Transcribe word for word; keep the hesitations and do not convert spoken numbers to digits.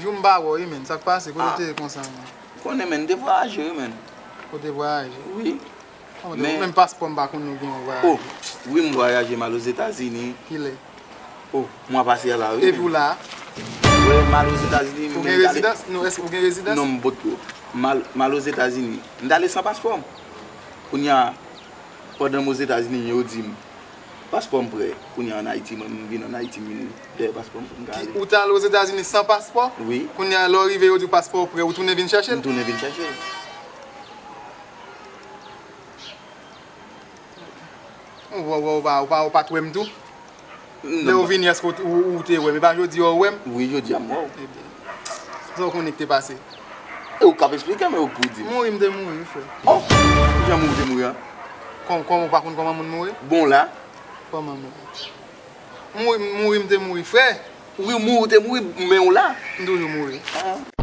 Jou m pa wè w wi, menn. Sa k pase? Kote w te ye konsa, menn? Konnen, menn, m te vwayaje wi, menn. Ou te vwayaje? Wi. Kòman w te, menm paspò m pa konnen w gen yon vwayaje. Oh, wi, m vwayaje, m al Ozetazini. Kilè? Oh, mwa pase a la wi, menn. Epi w la? Wi, m al Ozetazini. Ou gen rezidans? Non, èske ou gen rezidans? Non, m potko. M al, m al Ozetazini. M t ale san paspò m. Kounye a, pandan m Ozetazini, yo di m, paspò m prè. Kounye a ann Ayiti, mwen, m vin ann Ayiti, m vin dèyè paspò m pou m ka ale. Ou t al Ozetazini san paspò? Wi. Kounye a, lè w rive, yo di w paspò w prè, ou tounen vin chèche l? M tounen vin chèche l. Ou, ou, ou, ou pa, ou pa, ou pa t wè m tou? Lè w vini, èske ou, ou, ou te wè m? E pa jodi a w wè m? Wi, jodi a m wè w. Ebyen, sa w konnen ki te pase? E ou k ap esplike m, e ou k pou di m. Mouri m te mouri, wi, frè. Oh! Kijan mouri w te mouri a? Kòm, kòman w pa konn kòman moun mouri? Bon, la. Kòman mouri? Mouri, mouri m te mouri, frè. Wi, mouri w te mouri, men w la. M toujou mouri. Ah.